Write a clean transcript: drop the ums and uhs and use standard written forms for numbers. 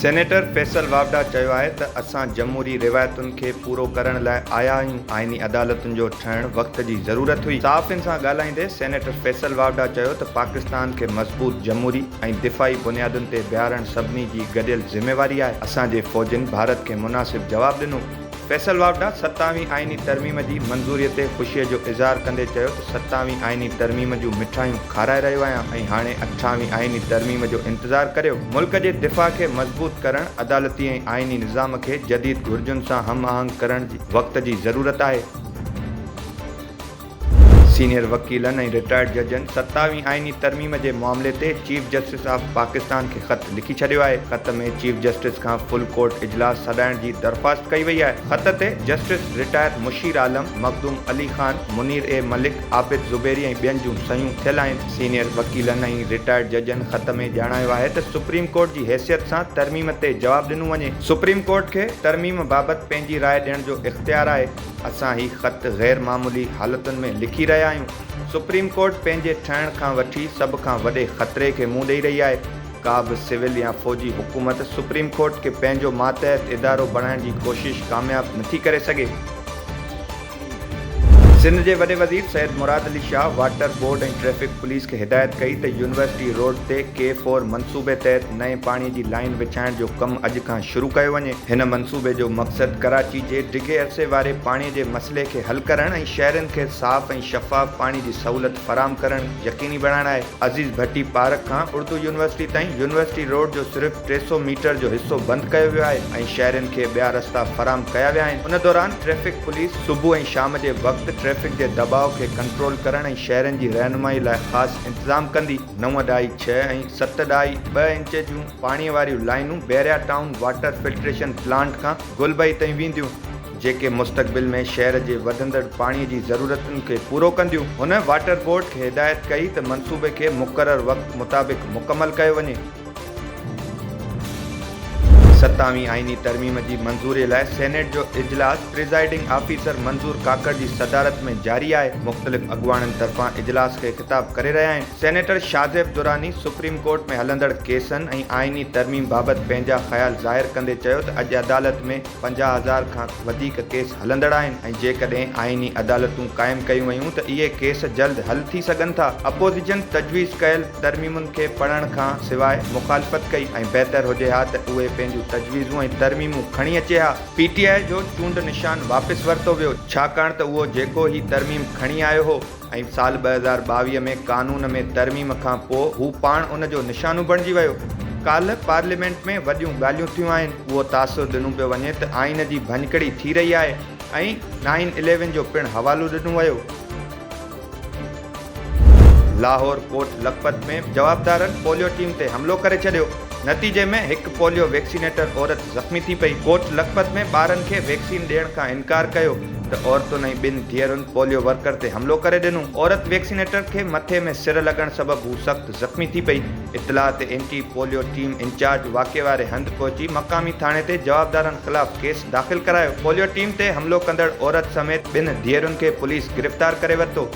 Senator Faisal Vawda چيو آهي ته اسان جمهوري روايتن کي پورو ڪرڻ لاء آيا آهيون، آئيني عدالتن جو ٺهڻ وقت جي ضرورت هئي. صحافين سان ڳالهائيندي سينيٽر فيصل واوڊا چيو ته پاڪستان کي مضبوط جمهوري ۽ دفاعي بنيادن تي بيهارڻ سڀني جي گڏيل ذميواري آهي، اسان جي فوجين ڀارت کي مناسب جواب ڏنو. فيصل واوڊا ستاوين آئيني ترميم جي منظوري تي خوشي جو اظهار ڪندي چيو ته ستاوين آئيني ترميم جون مٺايون کارائي رهيو آهيان ۽ هاڻي اٺاوين آئيني ترميم جو انتظار ڪريو، ملڪ جي دفاع کي مضبوط ڪرڻ، عدالتي ۽ آئيني نظام کي جديد گهرجن سان هم آهنگ ڪرڻ وقت جي ضرورت آهي. سينيئر وڪيلن ۽ رٽائرڊ ججن ستاويهين آئيني ترميم جي معاملي تي چيف جسٽس آف پاڪستان کي خط لکي ڇڏيو آهي. خط ۾ چيف جسٽس کان فل ڪورٽ اجلاس سڏائڻ جي درخواست ڪئي وئي آهي. خط تي جسٽس رٽائرڊ مشير عالم، مخدوم علي خان، منير اي ملڪ، عابد زبيري ۽ ٻين جون صحيحون ٿيل آهن. سينيئر وڪيلن ۽ رٽائرڊ ججن خط ۾ ڄاڻايو آهي ته سپريم ڪورٽ جي حيثيت سان ترميم تي جواب ڏنو وڃي. سپريم ڪورٽ کي ترميم بابت پنهنجي راء ڏيڻ جو اختيار آهي. اسان هي خط غير معمولي حالتن ۾ لکي رهيا آهيون. سپريم ڪورٽ پنهنجي ٺهڻ کان وٺي سڀ کان وڏي خطري کي منهن ڏئي رهي آهي. ڪا به سول يا فوجي حڪومت سپريم ڪورٽ کي پنهنجو ماتحت ادارو بڻائڻ جي ڪوشش ڪامياب نٿي ڪري سگهي. سنڌ جي وڏي وزير Syed Murad Ali Shah water board ۽ traffic police کي هدايت ڪئي ته يونيورسٽي روڊ تي ڪي فور منصوبي تحت نئين پاڻي جي لائين وڇائڻ جو ڪم اڄ کان شروع ڪيو وڃي. هن منصوبي جو مقصد ڪراچي جي ڊگهي عرصي واري پاڻي جي مسئلي کي حل ڪرڻ ۽ شهرين کي صاف ۽ شفاف پاڻي جي سهولت فراهم ڪرڻ يقيني بڻائڻ آهي. عزيز ڀٽي پارڪ کان اردو يونيورسٽي تائين يونيورسٽي روڊ جو صرف 300 ميٽر جو حصو بند ڪيو ويو آهي ۽ شهرين کي ٻيا رستا فراهم ڪيا ويا آهن. ان دوران ٽريفڪ پوليس صبح ۽ شام جي وقت ٽريفڪ جي دٻاء کي ڪنٽرول ڪرڻ ۽ شهرين جي رهنمائي لاء خاص انتظام ڪندي. نو ڏهائي ڇهه ۽ ست ڏهائي ٻه انچ جون پاڻي واريون لائينون Bahria town water filtration plant کان گلبئي تائين وينديون، جيڪي مستقبل ۾ شهر جي وڌندڙ پاڻي جي ضرورتن کي پورو ڪنديون. هن واٽر بورڊ کي هدايت ڪئي ته منصوبي کي مقرر وقت مطابق مڪمل ڪيو وڃي. ستاويهين آئيني ترميم جي منظوري لاء سينيٽ جو اجلاس پرزائيڊنگ آفيسر منظور ڪاڪڙ جي صدارت ۾ جاري آهي، مختلف اڳواڻن طرفان اجلاس کي خطاب ڪري رهيا آهن. Senator Shahzeb Durrani supreme court ۾ هلندڙ ڪيسن ۽ آئيني ترميم بابت پنهنجا خيال ظاهر ڪندي چيو ته اڄ عدالت ۾ 50 هزار کان وڌيڪ ڪيس هلندڙ آهن ۽ جيڪڏهن آئيني عدالتون قائم ڪيون ويون ته اهي ڪيس جلد حل ٿي سگهن ٿا. اپوزيشن تجويز ڪيل ترميمن کي پڙهڻ کان سواء مخالفت ڪئي ۽ بهتر هجي ها ته اهي پنهنجون تجويزون ۽ ترميمون کڻي اچي ها. پي ٽي آء جو چونڊ نشان واپس ورتو ويو ڇاڪاڻ ته اهو جيڪو هي ترميم کڻي آيو هو، ۽ سال 2022 ۾ قانون ۾ ترميم کان پوء هو پاڻ ان جو نشانو بڻجي ويو. ڪالهه پارليامينٽ ۾ وڏيون ڳالهيون ٿيون آهن، اهو تاثر ڏنو پيو وڃي ته آئين جي ڀڃڪڙي ٿي رهي آهي ۽ نائين اليون جو پڻ حوالو ڏنو ويو. لاهور ڪوٽ لکپت ۾ جوابدارن پوليو ٽيم تي حملو ڪري ڇڏيو، نتيجي ۾ هڪ پوليو ويڪسينيٽر عورت زخمي ٿي پئي. ڪوٽ لکپت ۾ ٻارن کي ويڪسين ڏيڻ کان انڪار ڪيو ته عورتن ۽ ٻن ڌيئرن پوليو ورڪر تي حملو ڪري ڏنو. عورت ويڪسينيٽر کي مٿي ۾ سر لڳڻ سبب هو سخت زخمي ٿي پئي. اطلاع تي اينٽي پوليو ٽيم انچارج واقعي واري هنڌ پهچي مقامي ٿاڻي تي جوابدارن خلاف ڪيس داخل ڪرايو. پوليو ٽيم تي حملو ڪندڙ عورت سميت ٻن ڌيئرن کي پوليس گرفتار ڪري ورتو.